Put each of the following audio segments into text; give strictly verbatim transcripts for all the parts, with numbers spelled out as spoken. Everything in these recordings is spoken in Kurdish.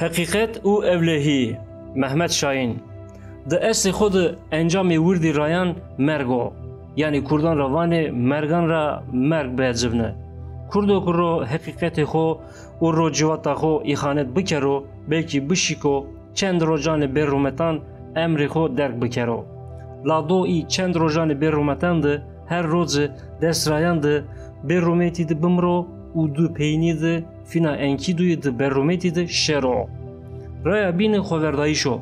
Heqîqet û ewlehî. Mehmet Şahin. Di eslê xwe de encamê wirdî rayan merg o. Yanî kurdan re vanê mergan re merg biecibne. Kurdo ku ro heqîqetê xwe û ro civata xwe îxanet bikero, belkî bişîko, çend rojanê bê rûmetan emrê xwe derg bikero. La do î çend rojanê bê rûmetan de her roze dest rayan de bê rûmetî de bimro û du peynî de fîna Enkîduyê di berrûmetî de şero. Raya bîne xweverdayîş o.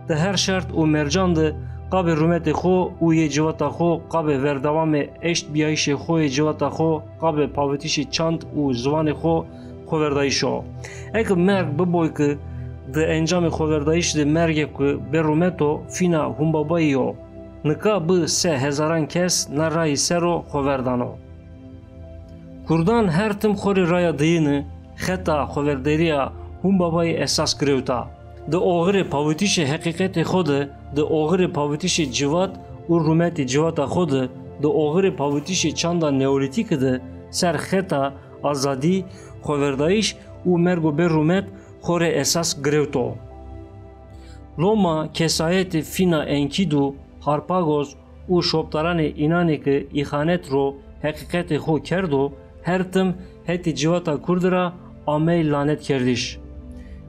Di her şert û mercan de qabê rûmetê xwe û yê civata xwe, qabê verdewamê eşt biyayîşê xwe yê civata xwe, qabê pavitîşê çand û ziwanê xwe xweverdayîş o. Eke merg biboy ki di encamê xweverdayîş de mergê ku bê rûmet o, fîna hûnbabayî o. Nika bi se hezaran kes na rayî ser o xweverdano. Kurdan her tim xwe rê raya diyîne, xeta xweverderiya hûnbabayî esas girewta. Di oxirê pavitîşê heqîqetê xwe de, di oxirê pavitîşê civat û rûmetê civata xwe de, di oxirê pavitîşê çanda neolîtîkê de ser xeta azadî, xweverdayîş û merg û bê rûmet xwe rê esas girewto. Loma kesayetê fîna Enkîdu, Harpagos û şoptaranê înanê ki îxanet ro heqîqetê xo kerdo, her tim hetê civata kurd ra amey lanetkerdiş.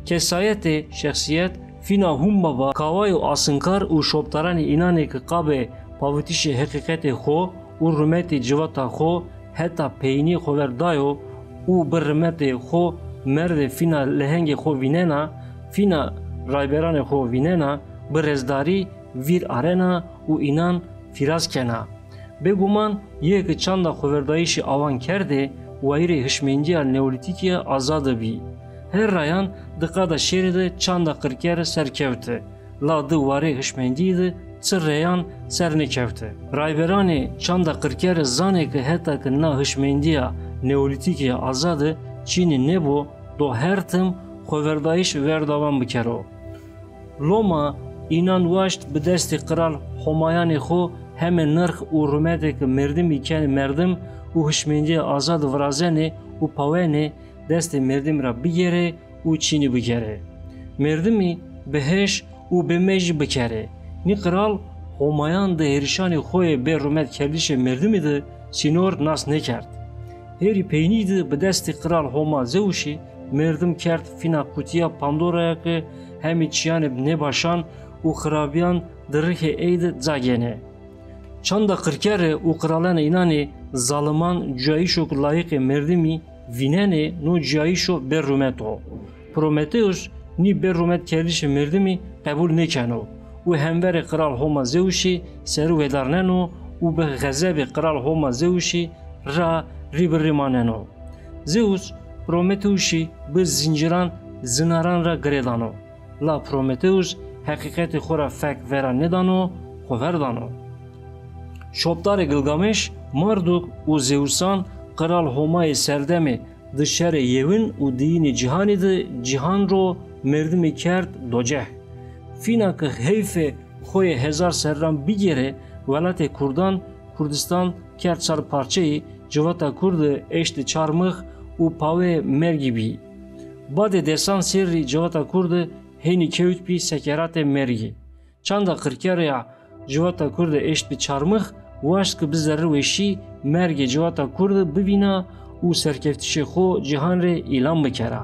Kesayetê, şexsiyet, fîna Hûn Baba, Kaway û Asinkar û şoptaranê înanê ki qabê pavitişê heqîqetê xo û rûmetê civata xo heta peynî xo ver dayo û bi rimetê xo merdê fîna lehengê xo vînena, fîna rayberanê xo vînena, bi rêzdarî vîr arena û înan fîraz kena. Bêguman yê ki çanda xoverdayîşê awan kerdê, wayîrê hişmêndiya neolîtîkî ya azade bî. Her rayan di qada şêrê de çanda qirkere ser kewte, la di warê hişmêndiyê de çi rêyan ser nêkewte. Rayberanê çanda qirkere zanê ki heta ki na hişmêndiya neolîtîkê ya azade çînî nêbo, do her tim xoverdayîş verdawan bikero. Loma înan waşt bi destê Qral Homayanê xo heme nirx û rûmetê ki merdimî kenê merdim û hişmêndiyê azad virazenê û pawenê destê merdim ra bigêrê û çînî bigêrê. Merdimî bi hêş û bi mejî bikerê. Nî Qral Homayan di hêrişanê xo yê bê rûmet kerdişê merdimî de sînor nas nêkerd. Hêrî peynî de bi destê Qral Homa Zewşî merdim kerd fîna qutiya Pandoraya ki hemî çiyanê nêbaşan û xirabiyan di rihê ey de ca gênê. Çanda qirkere û qralanê înanê zaliman cuyayîşo ku layiqê merdimî vînenê, no cuyayîşo bê rûmet o. Prometheus nî bê rûmet kerdişê merdimî qebûl nêkeno û hemverê Qral Homa Zewşî serî wedarneno û bi xezebê Qral Homa Zewşî ra rî bi rî maneno. Zeus Prometheusî bi zincîran zinaran ra girêdano. La Prometheus heqîqetê xo ra fek vera nêdano, xo ver dano. Şoptarê Gilgameş, Marduk û Zeusan Qral Homayê serdemê di şerê yewin û diyînê cîhanî de cîhan ro merdimî kerd doceh. Fîna ki heyfê xo yê hezar serran bigêrê, welatê kurdan, Kurdistan, kerd çar parçeyî, civata kurdi eşti çar mix û pawê mergî bî. Badê desan serrî civata kurdi hênî kewt bî sekeratê mergî. Çanda qirkereya civata kurdi eşt bi çar mix, waşt ki bi zerri weşî mergê civata kurdi bivîna û serkeftişê xo cîhan rê îlan bikera.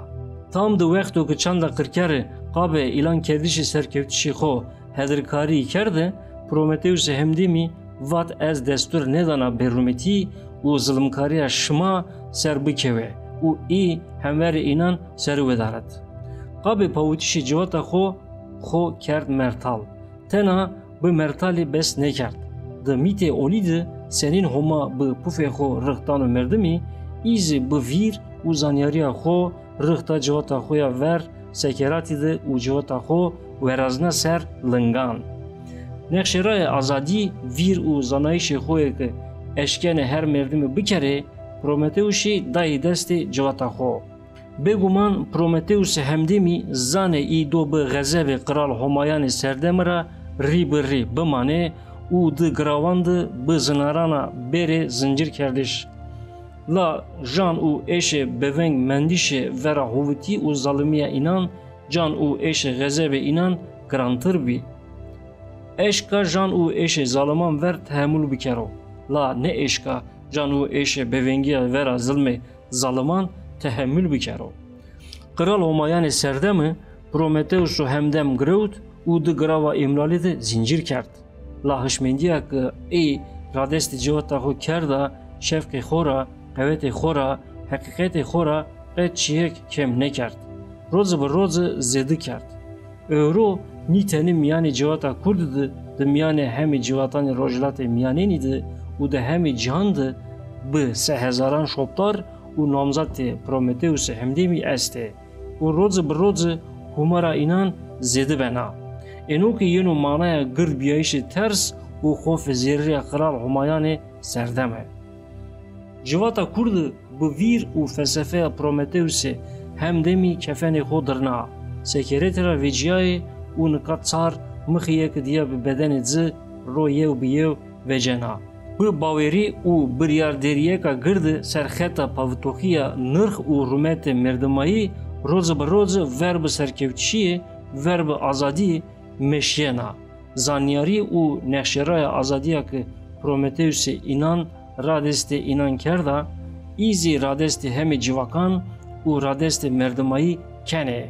Tam di wexto ki çanda qirkere qabê îlan kerdişê serkeftişê xo hedirkarî kerde, Prometheusê hemdemî vat, ez destûr nêdana bêrûmetî û zilimkariya şima ser bikewe û î hemverê înan serî wedaret. Qabê pawitişê civata xo, xo kerd mertal. Tena bi mertalê bes nêkerd. Di mîtê olî de senîn Homa bi pufê xo rix dano merdimî, î zî bi vîr û zanyariya xo rix da civata xo ya ver sekeratî de û civata xo werazna ser lingan. Nexşêrayê azadî, vîr û zanayîşê xo yê ki eşkene her merdimî bikerê, Prometheusî dayî destê civata xo. Bêguman Prometheusê hemdemî zanê î do bi xezebê Qral Homayanê serdemî ra rî bi rî bimanê û di girawan de bi zinarana bêrê zincîrkerdiş. La jan û êşê beveng mendişê vera hovitî û zalimîya înan Can û êşê xezebê înan girantir bî. Eşka can û êşê zaliman ver tehemûl bikero, la ne eşka can û êşê bêvengiya vera zilmê zaliman tehemûl bikero. Qral Homayanê serdemi Prometheusû hemdem girewt û di girava îmlalî de zîncîr kerd. La hişmendiya ku ê radestê civata xwe kerda, şefqê xwe ra, qewetê xwe ra, heqîqetê xwe ra qet çiyek kêm nekerd. Roz bi roz zêde kerd. Ewro nî tenê miyanê civata Kurd de, di miyanê hemî civatanê Rojhilatê Miyanênî de û di hemî cihan de bi sehezaran şoptar û namzatê Prometheusê hemdemî estê û roz bi roz hûmara înan zêde bena. Êno ki yeno manaya gird biyayîşê ters û xofê zêrîya Qral Homayanê serdem e. Civata Kurd bi vîr û felsefeya Prometheusê hemdemî kefenê xwe dirna, sekeretê ra veciyayê û nika çar mixiyê ki diya bi bedenê ci ro yew bi yew vecena. Bi bawerî û biryardêriyeka gird ser xeta pavitoxiya nirx û rûmetê merdimayî roz bi roz ver bi serkewtişiyê, ver bi azadiyê meşiyena. Zanyarî û nexşeraya azadiya ki Prometheusê înan radestê înan kerda, î zî radestê hemê civakan û radestê merdimayî kenê.